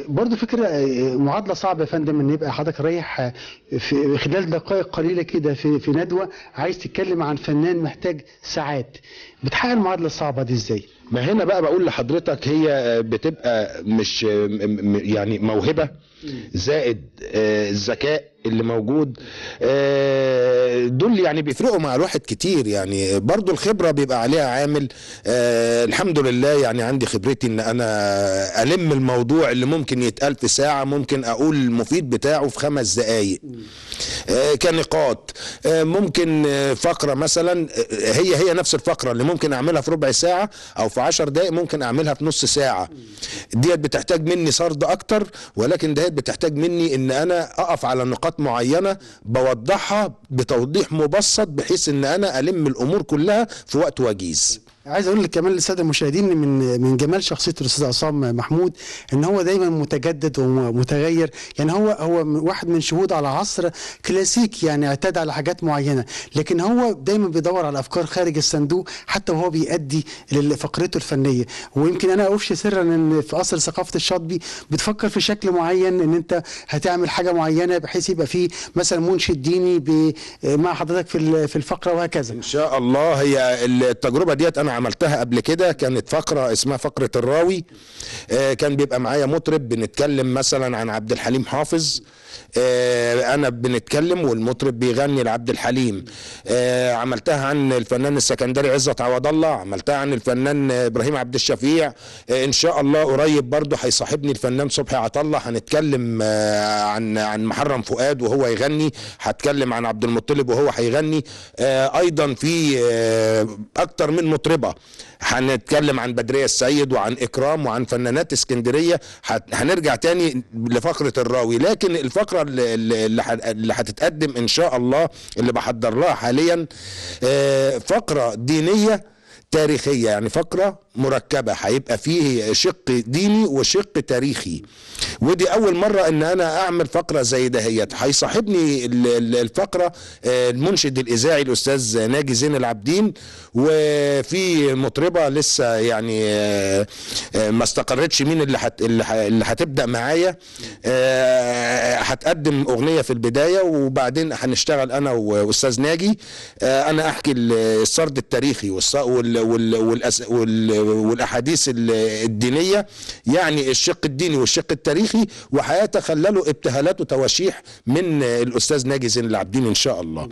برضو فكرة معادلة صعبة يا فندم، ان يبقى حضرتك رايح في خلال دقائق قليلة كده في ندوة عايز تتكلم عن فنان محتاج ساعات، بتحقق المعادلة الصعبة دي ازاي؟ ما هنا بقى بقول لحضرتك هي بتبقى مش يعني موهبة زائد الذكاء اللي موجود، دول يعني بيفرقوا مع الواحد كتير. يعني برضو الخبرة بيبقى عليها عامل. الحمد لله يعني عندي خبرتي ان انا الم الموضوع اللي ممكن يتقال في ساعة، ممكن اقول المفيد بتاعه في 5 دقايق كنقاط. ممكن فقرة مثلا هي نفس الفقرة اللي ممكن اعملها في ربع ساعة او في 10 دقايق ممكن اعملها في نص ساعة. ديت بتحتاج مني سرد اكتر، ولكن ديت بتحتاج مني ان انا اقف على نقاط معينة بوضحها بتوضيح مبسط بحيث ان انا الم الامور كلها في وقت وجيز. عايز اقول لك كمان للسادة المشاهدين من جمال شخصية الاستاذ عصام محمود ان هو دايما متجدد ومتغير. يعني هو واحد من شهود على عصر كلاسيكي، يعني اعتاد على حاجات معينة، لكن هو دايما بيدور على افكار خارج الصندوق حتى وهو بيأدي لفقرته الفنية. ويمكن انا افشي سرا ان في قصر ثقافة الشاطبي بتفكر في شكل معين ان انت هتعمل حاجة معينة بحيث يبقى فيه مثلا منشد ديني مع حضرتك في الفقرة وهكذا. ان شاء الله هي التجربة ديت انا عملتها قبل كده، كانت فقرة اسمها فقرة الراوي. كان بيبقى معايا مطرب بنتكلم مثلا عن عبد الحليم حافظ، انا بنتكلم والمطرب بيغني لعبد الحليم. عملتها عن الفنان السكندري عزت عوض الله، عملتها عن الفنان ابراهيم عبد الشفيع. ان شاء الله قريب برضو هيصاحبني الفنان صبحي عطله، هنتكلم عن محرم فؤاد وهو يغني، هتكلم عن عبد المطلب وهو هيغني. ايضا في اكتر من مطربه، هنتكلم عن بدرية السيد وعن اكرام وعن فنانات اسكندرية. هنرجع تاني لفقره الراوي، لكن الفقرة اللي هتتقدم ان شاء الله اللي بحضر لها حاليا فقره دينية تاريخية، يعني فقره مركبة هيبقى فيه شق ديني وشق تاريخي، ودي اول مرة ان انا اعمل فقره زي دهيت. هيصاحبني الفقرة المنشد الاذاعي الاستاذ ناجي زين العابدين، وفي مطربه لسه يعني ما استقرتش مين اللي هتبدا معايا، هتقدم اغنية في البداية وبعدين هنشتغل انا واستاذ ناجي. انا احكي السرد التاريخي والاحاديث الدينية، يعني الشق الديني والشق التاريخي، وهيتخللوا ابتهالات وتواشيح من الاستاذ ناجي زين العابدين ان شاء الله.